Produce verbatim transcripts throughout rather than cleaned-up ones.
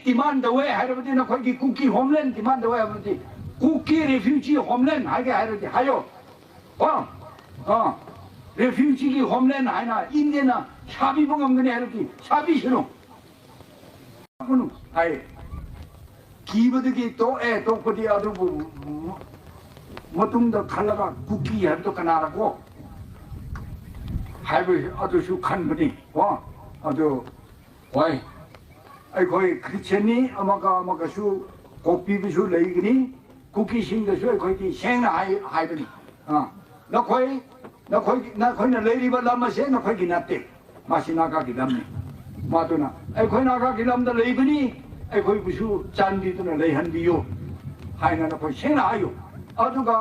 ꯗꯤꯃꯥꯟ ꯇꯧꯋꯦ ꯍꯥꯏꯔꯕꯗꯤ, ꯅꯈꯣꯏꯒꯤ ꯀꯨꯀꯤ ꯍꯣꯝꯂꯦꯟ ꯗꯤꯃꯥꯟ ꯇꯧꯋꯦ ꯍꯥꯏꯔꯕꯗꯤ, ꯀꯨꯀꯤ ꯔꯤꯐ꯭ꯌꯨꯖꯤ ꯍꯣꯝꯂꯦꯟ ꯍꯥꯏꯒꯦ ꯍꯥꯏꯔꯗꯤ ꯍꯥꯏꯌꯣ꯫ ꯀꯣ? ꯑꯥ, ꯔꯤꯐ꯭ꯌꯨꯖꯤꯒꯤ ꯍꯣꯝꯂꯦꯟ ꯍꯥꯏꯅ ꯏꯟꯗꯤꯌꯥꯅ ꯁꯥꯕꯤꯕ ꯉꯝꯒꯅꯤ ꯍꯥꯏꯔꯗꯤ ꯁꯥꯕꯤꯁꯅꯨ꯫ ꯍꯥꯏ꯫ ꯀꯤꯕꯗꯒꯤ ꯇꯣꯛꯑꯦ, ꯇꯣꯛꯄꯗꯤ꯫ ꯑꯗꯨꯕꯨ ꯃꯇꯨꯡꯗ ꯈꯜꯂꯒ ꯀꯨꯀꯤ ꯍꯥꯏꯕꯗꯣ ꯀꯅꯥꯔꯀꯣ ꯍꯥꯏꯕ ꯑꯗꯨꯁꯨ ꯈꯟꯕꯅꯤ꯫ ꯀꯣ? ꯑꯗꯨ ꯍꯣꯏ, ꯑꯩꯈꯣꯏ ꯈ꯭ꯔꯤꯁꯇꯤꯌꯥꯟꯅꯤ, ꯑꯃꯒ ꯑꯃꯒꯁꯨ ꯀꯣꯛꯄꯤꯕꯁꯨ ꯂꯩꯒꯅꯤ꯫ ꯀꯨꯀꯤꯁꯤꯡꯗꯁꯨ ꯑꯩꯈꯣꯏꯗꯤ ꯁꯦꯡꯅ ꯍꯥꯏ-, ꯍꯥꯏꯕꯅꯤ꯫ ꯑꯥ, ꯅꯈꯣꯏ, ꯅꯈꯣꯏ, ꯅꯈꯣꯏꯅ ꯂꯩꯔꯤꯕ ꯂꯝ ꯑꯁꯦ ꯅꯈꯣꯏꯒꯤ ꯅꯠꯇꯦ, ꯃꯁꯤ ꯅꯥꯒꯥꯒꯤ ꯂꯝꯅꯤ꯫ ꯃꯗꯨꯅ ꯑꯩꯈꯣꯏ ꯅꯥꯒꯥꯒꯤ ꯂꯝꯗ ꯂꯩꯕꯅꯤ, ꯑꯩꯈꯣꯏꯕꯨꯁꯨ ꯆꯥꯟꯕꯤꯗꯨꯅ ꯂꯩꯍꯟꯕꯤꯌꯨ ꯍꯥꯏꯅ ꯅꯈꯣꯏ ꯁꯦꯡꯅ ꯍꯥꯏꯌꯨ꯫ ꯑꯗꯨꯒ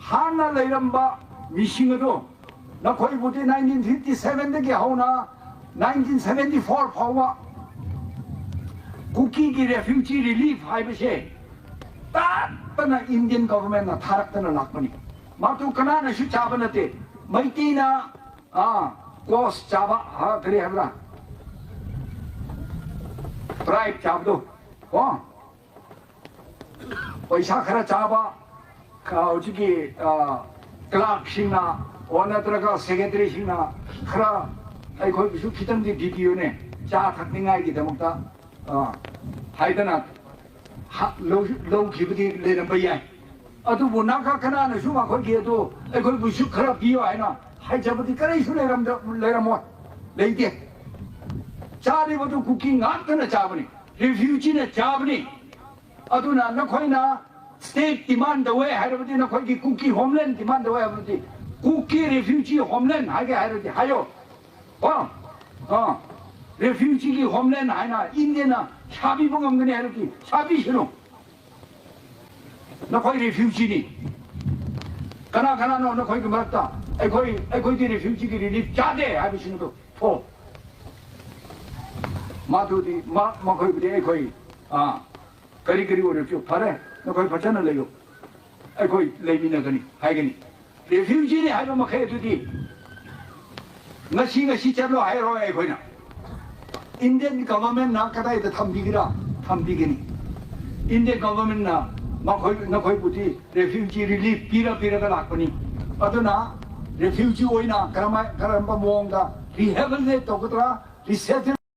ꯍꯥꯟꯅ ꯂꯩꯔꯝꯕ ꯃꯤꯁꯤꯡ ꯑꯗꯨ, ꯅꯈꯣꯏꯕꯨꯗꯤ ꯅꯥꯏꯟꯇꯤꯟ ꯐꯤꯐꯇꯤ ꯁꯚꯦꯟꯗꯒꯤ ꯍꯧꯅ ꯅꯥꯏꯟꯇꯤꯟ ꯁꯚꯦꯟꯇꯤ ꯐꯣꯔ ꯐꯥꯎꯕ ꯀꯨꯀꯤꯒꯤ ꯔꯦꯐ꯭ꯌꯨꯖꯤ ꯔꯤꯂꯤꯐ ꯍꯥꯏꯕꯁꯦ ꯇꯠꯇꯅ ꯏꯟꯗꯤꯌꯟ ꯒꯚꯔꯟꯃꯦꯟꯠꯅ ꯊꯥꯔꯛꯇꯅ ꯂꯥꯛꯄꯅꯤ꯫ ꯃꯗꯨ ꯀꯅꯥꯅꯁꯨ ꯆꯥꯕ ꯅꯠꯇꯦ꯫ ꯃꯩꯇꯩꯅ, ꯑꯥ, ꯀꯣꯁ ꯆꯥꯕ, ꯑꯥ, ꯀꯔꯤ ꯍꯥꯏꯕ꯭ꯔꯥ, ꯕ꯭ꯔꯥꯏꯕ ꯆꯥꯕꯗꯣ, ꯀꯣ, ꯄꯩꯁꯥ ꯈꯔ ꯆꯥꯕ, ꯈ-, ꯍꯧꯖꯤꯛꯀꯤ, ꯑ, ꯀ꯭ꯂꯥꯔꯛꯁꯤꯡꯅ, ꯑꯣ, ꯅꯠꯇ꯭ꯔꯒ ꯁꯦꯀ꯭ꯔꯦꯇꯔꯤꯁꯤꯡꯅ ꯈꯔ ꯑꯩꯈꯣꯏꯕꯨꯁꯨ ꯈꯤꯇꯪꯗꯤ ꯄꯤꯕꯤꯌꯨꯅꯦ, ꯆꯥ ꯊꯛꯅꯤꯡꯉꯥꯏꯒꯤꯗꯃꯛꯇ, ꯑ, ꯍꯥꯏꯗꯅ ꯍ-, ꯂꯧ-, ꯂꯧꯈꯤꯕꯗꯤ ꯂꯩꯔꯝꯕ ꯌꯥꯏ꯫ ꯑꯗꯨꯕꯨ ꯅꯥꯒꯥ ꯀꯅꯥꯅꯁꯨ ꯃꯈꯣꯏꯒꯤ ꯑꯗꯨ ꯑꯩꯈꯣꯏꯕꯨꯁꯨ ꯈꯔ ꯄꯤꯌꯨ ꯍꯥꯏꯅ ꯍꯥꯏꯖꯕꯗꯤ ꯀꯔꯤꯁꯨ ꯂꯩꯔꯝꯗ-, ꯂꯩꯔꯝꯃꯣꯏ, ꯂꯩꯇꯦ꯫ ꯆꯥꯔꯤꯕꯗꯨ ꯀꯨꯀꯤ ꯉꯥꯛꯇꯅ ꯆꯥꯕꯅꯤ, ꯔꯤꯐ꯭ꯌꯨꯖꯤꯅ ꯆꯥꯕꯅꯤ꯫ ꯑꯗꯨꯅ ꯅꯈꯣꯏꯅ ꯁ꯭ꯇꯦꯠ ꯗꯤꯃꯥꯟ ꯇꯧꯋꯦ ꯍꯥꯏꯔꯕꯗꯤ, ꯅꯈꯣꯏꯒꯤ ꯀꯨꯀꯤ ꯍꯣꯝꯂꯦꯟ ꯗꯤꯃꯥꯟ ꯇꯧꯋꯦ ꯍꯥꯏꯔꯕꯗꯤ, ꯀꯨꯀꯤ ꯔꯤꯐ꯭ꯌꯨꯖꯤ ꯍꯣꯝꯂꯦꯟ ꯍꯥꯏꯒꯦ ꯍꯥꯏꯔꯗꯤ ꯍꯥꯏꯌꯣ꯫ ꯀꯣ? ꯑ, ꯔꯤꯐ꯭ꯌꯨꯖꯤꯒꯤ ꯍꯣꯝꯂꯦꯟ ꯍꯥꯏꯅ ꯏꯟꯗꯤꯌꯥꯅ ꯁꯥꯕꯤꯕ ꯉꯝꯒꯅꯤ ꯍꯥꯏꯔꯗꯤ ꯁꯥꯕꯤꯁꯅꯨ꯫ ꯅꯈꯣꯏ ꯔꯤꯐ꯭ꯌꯨꯖꯤꯅꯤ꯫ ꯀꯅꯥ ꯀꯅꯥꯅꯣ ꯅꯈꯣꯏꯒꯤ ꯃꯔꯛꯇ ꯑꯩꯈꯣꯏ, ꯑꯩꯈꯣꯏꯗꯤ ꯔꯤꯐ꯭ꯌꯨꯖꯤꯒꯤ ꯔꯤꯂꯤꯐ ꯆꯥꯗꯦ ꯍꯥꯏꯕꯁꯤꯡꯗꯣ ꯊꯣꯛ꯫ ꯃꯗꯨꯗꯤ ꯃ-, ꯃꯈꯣꯏꯕꯨꯗꯤ ꯑꯩꯈꯣꯏ, ꯑ, ꯀꯔꯤ ꯀꯔꯤ ꯑꯣꯏꯔꯁꯨ ꯐꯔꯦ, ꯅꯈꯣꯏ ꯐꯖꯅ ꯂꯩꯌꯨ, ꯑꯩꯈꯣꯏ ꯂꯩꯃꯤꯟꯅꯒꯅꯤ ꯍꯥꯏꯒꯅꯤ꯫ ꯔꯤꯐ꯭ꯌꯨꯖꯤꯅꯤ ꯍꯥꯏꯕ ꯃꯈꯩ ꯑꯗꯨꯗꯤ ꯉꯁꯤ, ꯉꯁꯤ ꯆꯠꯂꯣ ꯍꯥꯏꯔꯣꯏ ꯑꯩꯈꯣꯏꯅ꯫ Indian government ꯅ ꯀꯗꯥꯏꯗ ꯊꯝꯕꯤꯒꯦꯔꯥ? ꯊꯝꯕꯤꯒꯅꯤ꯫ Indian government ꯅ ꯃꯈꯣꯏ, ꯅꯈꯣꯏꯕꯨꯗꯤ refugee relief ꯄꯤꯔ ꯄꯤꯔꯒ ꯂꯥꯛꯄꯅꯤ꯫ ꯑꯗꯨꯅ refugee ꯑꯣꯏꯅ ꯀꯔꯝꯍꯥꯏ-, ꯀꯔꯝꯕ ꯃꯑꯣꯡꯗ rehabilitate ꯇꯧꯒꯗ꯭ꯔꯥ, resettle